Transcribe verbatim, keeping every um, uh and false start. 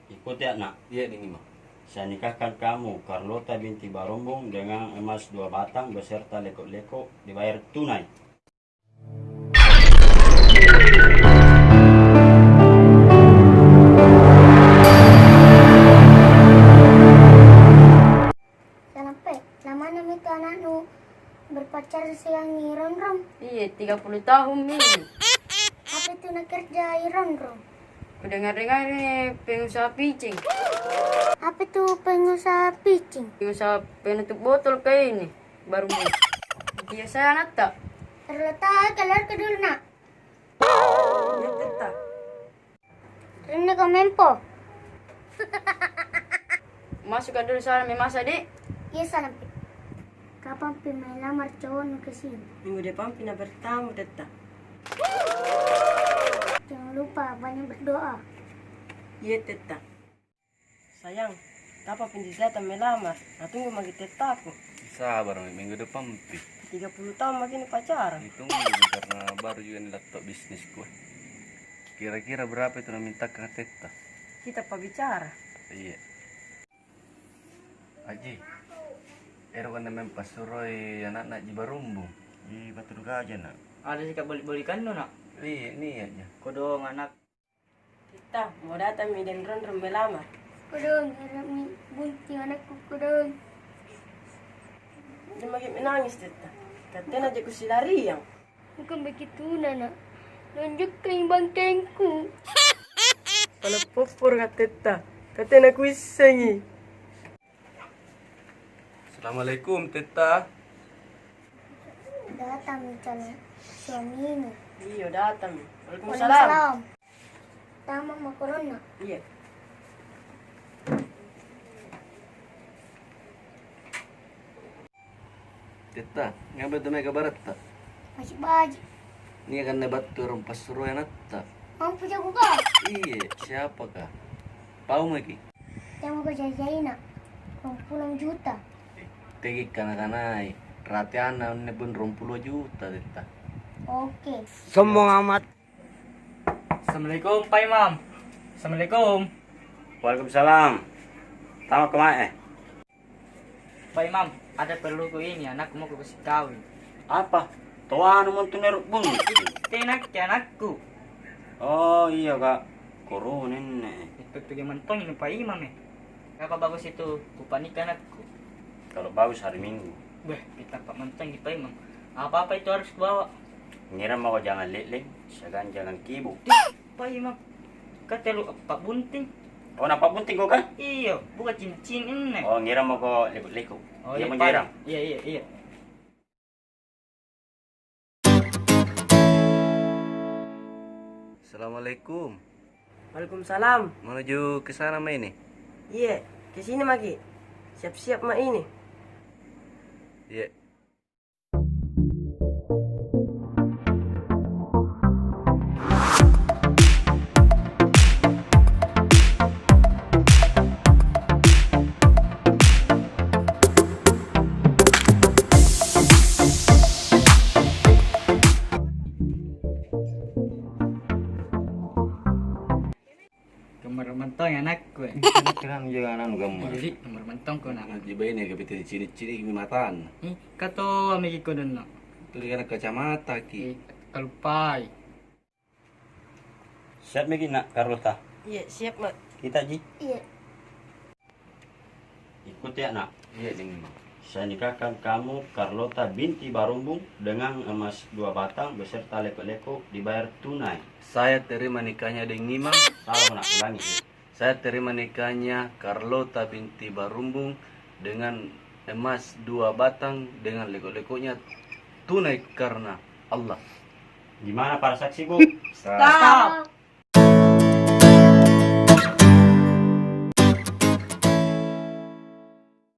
Ikuti ya, Nak. Iya, deng Imam. Saya nikahkan kamu, Carlota binti Barumbung, dengan emas dua batang beserta leko-leko dibayar tunai. Salam, Pe. Lama na mi tu anaknu berpacar siang i Ronron? Iya, tiga puluh tahun mi. Apa itu na kerja i Ronron? Kudengar-dengar ini pengusaha picing. Apa itu pengusaha picing? Pengusaha penutup botol kayak ini. Baru mi. Iya, saya anak tak? Carlota, keluar ke dulu, Nak. Iya, Tetta. Rindu ko mempo. Masuk ka dulu, salam mi masa, Dik. Iya, salam, Pi. Kapan pi mai lamar cowoknu ke sini? Minggu depan pi na bertamu, Tetta. Jangan lupa banyak berdoa. Iya, Tetta. Sayang, kapan pi datang melamar? Na tunggu maki Tettaku. Sabar mi, minggu depan pi. Tiga puluh tahun maki ni pacaran. Ditunggu mi karena baru juga ni laptop bisnisku. Kira-kira berapa itu na minta kang Tetta? Kita pa bicara. Iya. Aji, ero kan main passuroi anak-anak ji Barumbung. Ih, betul ka aja, Nak. Ada sih ka boli-bolikannu, Nak. Iya, ni aja. Kodong anak. Kita mau datang mi deng Ronron melamar. Kodong, harap mi bunting anakku, kodong. Dia makin menangis, Tetta. Katena aja ku silariang. Bukan begitu, Nana. Nunjukkan bangkengku. Pala popor ka Tetta. Katena ku issengi. Assalamualaikum, Tetta. Datang mi calon suamimu. Iyo, datang mi. Waalaikumsalam. Waalaikumsalam. Tama makorona. Iya. Tetta, ngapa tu mai kabaratta? Baji-baji. Ni akan na battu orang passuroi anatta. Mampu jago ka? Iya, siapa ka? Pau maki? Temo ko jajai na, ruang puluh juta. Tegi kana-kanai, rate ana ne pun ruang puluh juta, Tetta. Oke. Sombong amat. Assalamualaikum, Pak Imam. Assalamualaikum. Waalaikumsalam. Tama kemai, eh? Pak Imam, ada perluku ini, anakku mau ku kasih kawin. Apa? Toa anu montu neruk bunting. Tena ki anakku. Oh, iya, Kak. Koro nenne. Itu tu mentong ini, Pak Imam, eh. Apa bagus itu, ku panikah anakku. Kalau bagus hari Minggu. Beh, kita pak mentong ini, Pak Imam. Apa-apa itu harus ku bawa. Ngira mau jangan leleng, segan jangan kibu. Pai, Mak. Kata lu apa bunting? Oh, nampak bunting ko kah? Iyo, bukan cincin ini. Oh, ngira mau ko liku-liku. Oh, iya, iya, Pak. Iya, iya, iya. Assalamualaikum. Waalaikumsalam. Menuju ke sana ma ini? Iya, ke sini maki. Siap-siap ma ini. Iya. Gambar mentong anakku, eh. Kenapa juga anak gambar? Jadi, gambar mentong ko, nak. Di bayi ni, kapita cili-cili mi matan. Hmm, kato, ambil iko dulu, nak. Tu dia kena kacamata ki. Eh, kalupai. Siap maki, Nak Carlota? Iya, siap, Mak. Kita ji? Iya. Ikuti ya, Nak. Iya, deng Imam. Saya nikahkan kamu, Carlota binti Barumbung, dengan emas dua batang beserta leko-leko dibayar tunai. Saya terima nikahnya deng Imam. Salah, Nak, ulangi. Saya terima nikahnya Carlota binti Barumbung dengan emas dua batang dengan leko-lekonya tunai karena Allah. Di mana para saksi, Bu? Stop. Stop.